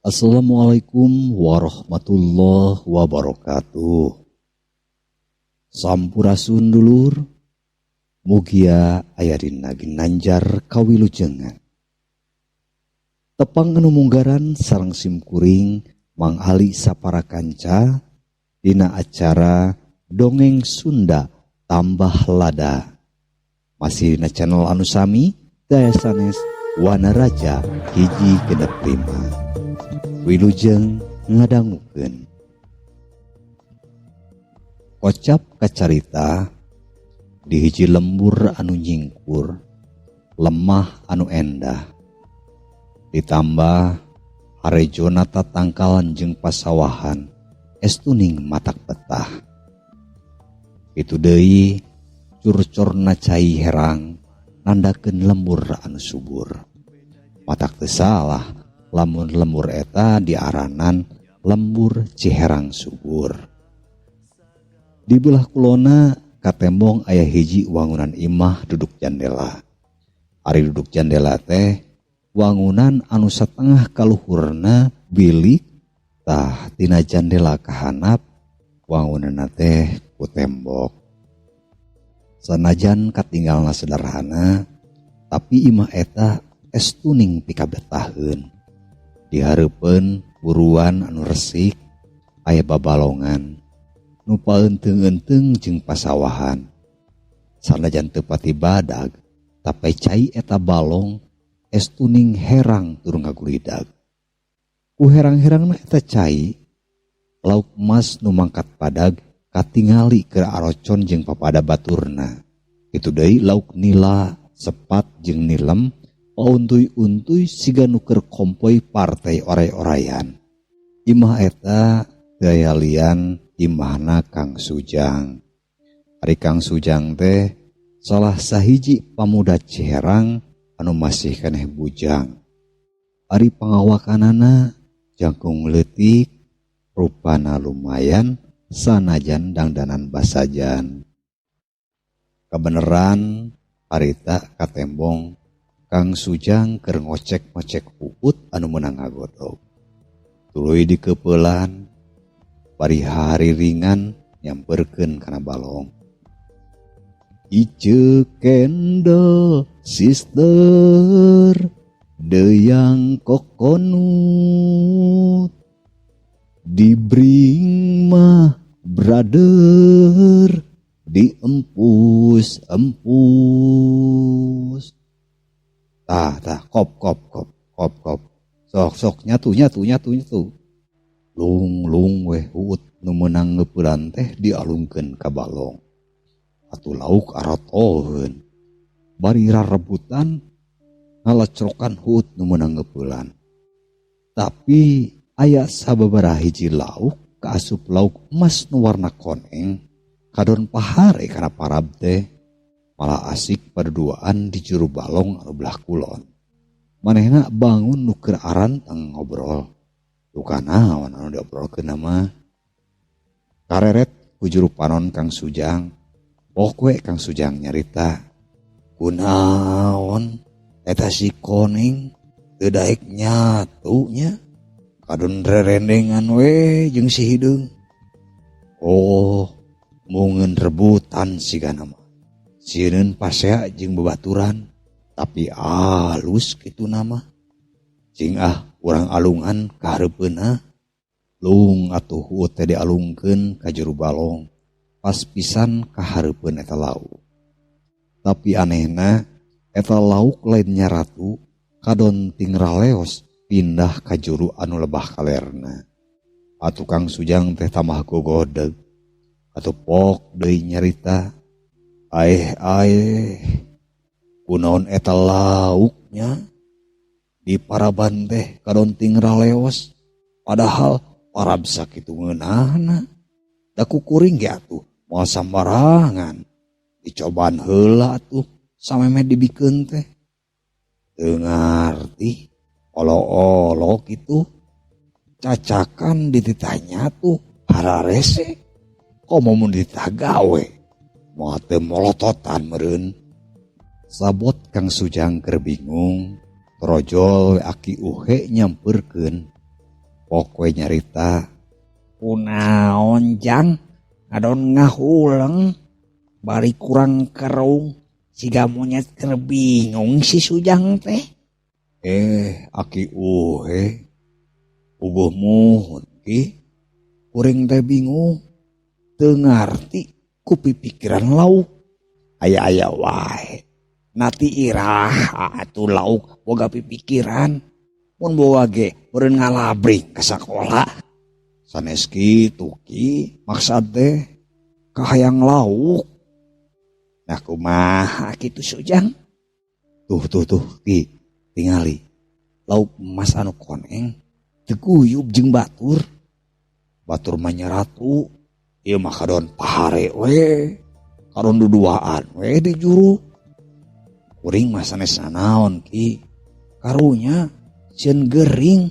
Assalamualaikum warahmatullahi wabarakatuh. Sampurasun, dulur. Mugia aya dina ginanjar kawilujengan. Tepang anu munggaran sareng simkuring, Mang Ali sapara kanca, dina acara Dongeng Sunda Tambah Lada. Masih dina channel anu sami, daya sanes Wanaraja 165. Wilujeng ngadangukeun. Kocap kacarita di hiji lembur anu nyingkur, lemah anu endah. Ditambah harejona tatangkalan jeung pasawahan estuning matak betah. Kitu deui curcorna cai herang nandakeun lembur anu subur. Matak teu salah lamun lembur eta diaranan Lembur Ciherang Subur. Di belah kulona katembong aya hiji wangunan imah duduk jandela. Ari duduk jandela teh wangunan anu satengah kaluhurna bilik, tah tina jandela kahanap wangunanna teh ku tembok. Sanajan katinggalna sederhana, tapi imah eta estuning pikabetaheun. Di hareupeun buruan anu resik aya babalongan nu paeunteung-eunteung jeung pasawahan. Sanajan teu pati badag, tapi cai eta balong estuning herang tur ngagulidag. Ku herang-herangna eta cai, lauk emas nu mangkat badag katingali keur arocon jeung papada baturna. Kitu deui lauk nila, sepat jeung nilem pauntuy-untuy siga nu keur kompoy partai oray-orayan. Imah eta teu aya lian imahna Kang Sujang. Ari Kang Sujang teh salah sahiji pamuda Ciherang anu masih keneh bujang. Ari pangawakanana jangkung leutik, rupana lumayan sanajan dangdanan basajan. Kabeneran harita katembong Kang Sujang keur ngocek-ngocek huut anu meunang ngagodog. Tuluy dikeupelan bari hariringan nyamperkeun kana balong. Ice Kendall sister deyang kokonut, dibring mah brother diempus-empus. Tah, tah, kop kop kop kop kop, sok sok, nyatu nyatu nyatu nyatu. Lung lung weh huut nu meunang ngeupelan teh dialungkeun ka balong. Atuh lauk aratoheun bari rarebutan ngalecrokan huut nu meunang ngeupelan. Tapi aya sababaraha hiji lauk kaasup lauk emas nu warna koneng kadon pahare kana parab teh, malah asik paduduaan di juru balong anu belah kulon. Manehna bangun nu keur arantang ngobrol. Duka naon anu diobrolkeun mah. Kareret ku juru panon Kang Sujang. Pok we Kang Sujang nyarita. Kunaon eta si koneng teu daek nyatu nya? Kadon rerendengan we jeung si hideung. Oh, mungeun rebutan sigana mah. Sieun pasea jeung babaturan, tapi alus kitu nama. Cing ah urang alungan ka hareupeunna. Lung atuh huut teh dialungkeun ka juru balong. Pas pisan ka hareupeun eta lauk. Tapi anehna eta lauk lain nyaratu, kadon ting raleos pindah ka juru anu lebah kalerna. Atuh Kang Sujang teh tambah gogodeg. Atuh pok deui nyarita. Aeh aeh, kunaon eta lauknya di paraban teh kadon ting raleos, padahal parab sakitu ngeunahna? Da ku kuring ge atuh moal sambarangan, dicobaan heula atuh samemeh dibikeun teh. Teu ngarti olo-olo kitu, cacakan dititah nyatu hararese, komo mun dititah gawe moal teu molototan meureun. Sabot Kang Sujang keur bingung, torojol we Aki Uhe nyamperkeun. Pok we nyarita. Kunaon jang ngadon ngahuleng bari kurang kerung siga monyet keur bingung si Sujang teh. Aki uhe puguh muhun ki kuring teh bingung teu ngarti ku pipikiran lauk. Aya-aya wae nati irah atuh lauk boga pipikiran mun boga ge meureun ngalabring ka sakola. Sanes kitu ki maksad teh kahayang lauk. Nah kumaha kitu Sujang? Tuh tuh tuh ki tingali lauk emas anu koneng teu guyub jeung batur. Batur mah nya ratu, ieu mah kadon pahare we, kadon duduaan we di juru. Kuring mah sanes nanaon ki, karunya sieun gering.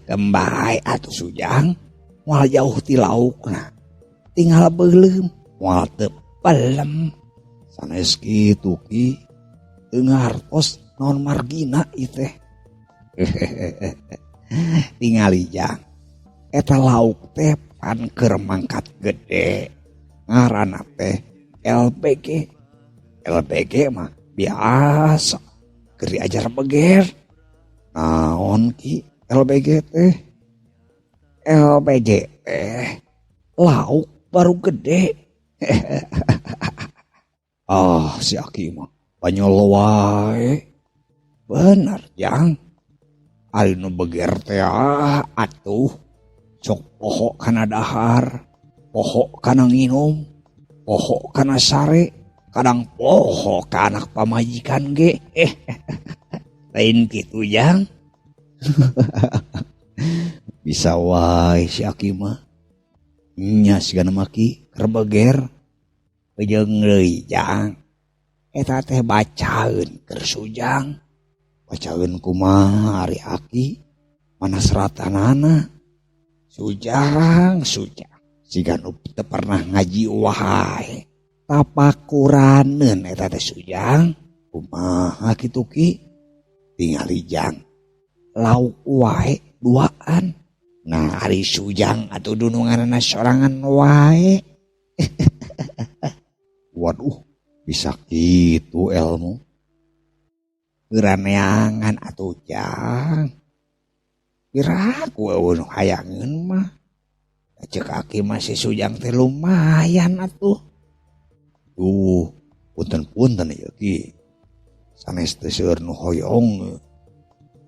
Kembay atuh Sujang, moal jauh ti laukna. Tinggal beuleum, moal teu pelem. Sanes kitu ki, teu ngartos naon margina ieu teh. Tingali jang, eta lauk teh pan keur mangkat gede. Ngaranna teh LBG. LBG mah biasa keur diajar beger. Naon ki LBG teh? LBG teh lauk baru gede. Ah, si Aki mah banyol wae. Bener jang. Ari nu beger teh atuh sok poho kana dahar, poho kana nginum, poho kana sare, kadang poho ka anak pamajikan ge. Lain kitu jang. Bisa wae si Aki mah. Nya sigana mah ki keur beger. Jeung deui jang. Eta teh bacaeun keur Sujang. Bacaeun kumaha ari Aki? Mana seratanana? Sujang, Sujang. Siga nu teu pernah ngaji wae. Tapakuraneun eta teh Sujang. Kumaha kitu ki? Tingali jang. Lauk wae duaan. Nah ari Sujang atuh dununganna sorangan wae. Waduh, bisa kitu ilmu. Geuraneangan atuh jang. Piraku eueuh nu hayangeun mah. Ceuk Aki mah si Sujang teh lumayan atuh. Duh, punten-punten ieu ki. Sanes teh seueur nu hoyong.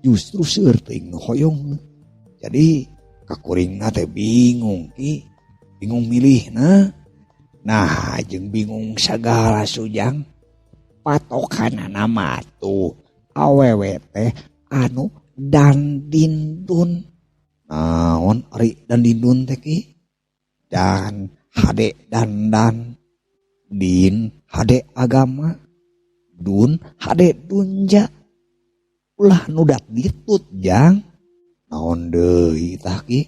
Justru seueur teuing nu hoyong. Jadi kakuringna teh bingung ki. Bingung milihna. Nah, jeung bingung sagala Sujang. Patokanana mah tuh awewe teh anu dandindun. Naon ari dandindun teh ki? Dan hade dandan, din hade agama, dun hade dunja. Ulah nu dat ditut jang. Naon deui tah ki?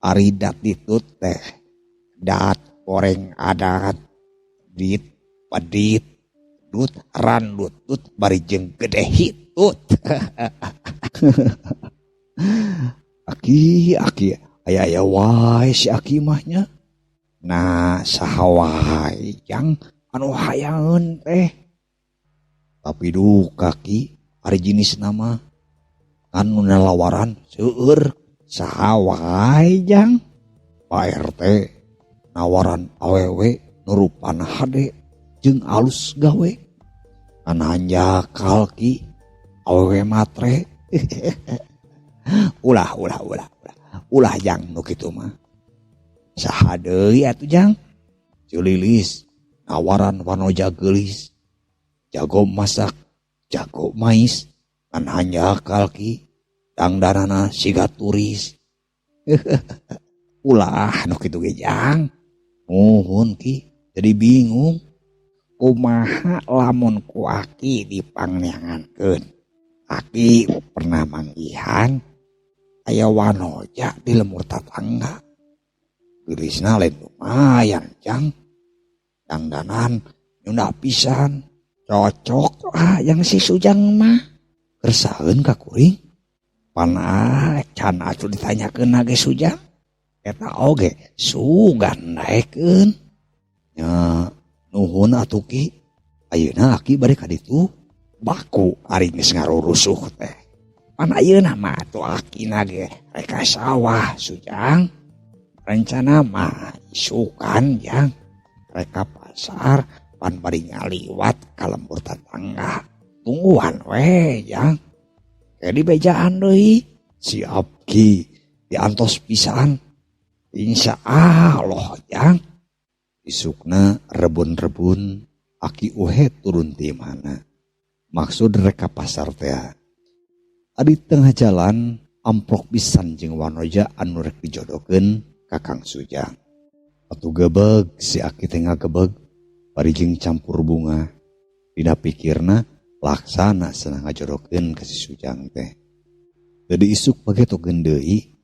Ari dat ditut teh dat goreng adat, dit pedit, dut randut, dut bari jeung gede hitut. Aki, aki, aya-aya wae si Aki mah nya. Nah, saha wae jang anu hayangeun teh. Tapi duka ki ari jinisna mah anu nalawaran seueur saha wae jang. Pak RT nawaran awewe nu rupana hade jeung alus gawe. Ngan hanjakal ki awewe matre. Ulah, ulah, ulah, ulah. Ulah jang nu kitu mah. Saha deui atuh jang? Ceulilis nawaran wanoja geulis. Jago masak, jago mais, ngan hanjakal ki dangdanana siga turis. Ulah nu kitu ge jang. Nuhun ki, jadi bingung. Kumaha lamun ku Aki dipangneangankeun. Aki pernah manggihan aya wanoja di lemur tatangga. Geulisna lain lumayan jang. Dangdanan nyunda pisan. Cocok lah yang si Sujang mah. Kersaeun ka kuring. Pan acan atuh ditanyakeun ge Sujang. Eta oge sugan daekeun. Nya nuhun atuh Ki. Ayeuna aki bade ka ditu baku ari geus ngarurusuh teh. Pan ayeuna mah atuh akina ge rek ka sawah Sujang. Rencana mah isukan Jang. Rek ka pasar pan bari ngaliwat ka lembur tatangga. Tungguan we Jang. Ke dibejaan deui. Siap Ki, diantos pisan. Insya Allah Jang. Isukna rebun-rebun Aki Uhe turun ti mana. Maksud rek ka pasar teh. Adi tengah jalan amprok pisan jeung wanoja anu rek dijodohkeun ka Kang Sujang. Atuh gebeg si Aki teh ngagebeg bari jeung campur bunga. Dina pikirna laksana senang ngajodohkeun ka si Sujang teh. Teu isuk pagetokeun deui,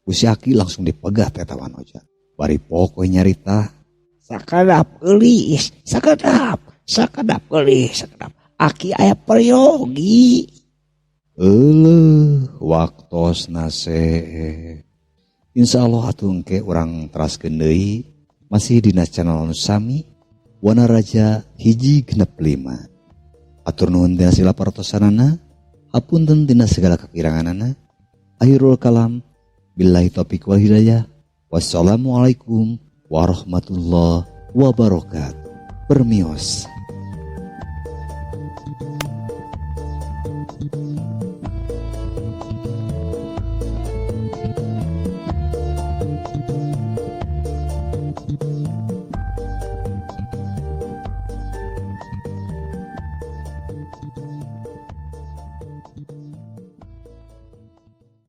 ku si Aki langsung dipegat eta wanoja. Bari pok we nyarita. Sakedap geulis, sakedap, sakedap geulis, sakedap. Aki aya peryogi. Euleuh, waktosna seep. Insyaallah atuh engke urang teraskeun deui masih dina channel anu sami Wanaraja 165. Atur nuhun tina sila partosanana, hapunten tina segala kekiranganana. Akhirul kalam, billahi taufiq wal hidayah. Wassalamualaikum warahmatullahi wabarakatuh. Permios.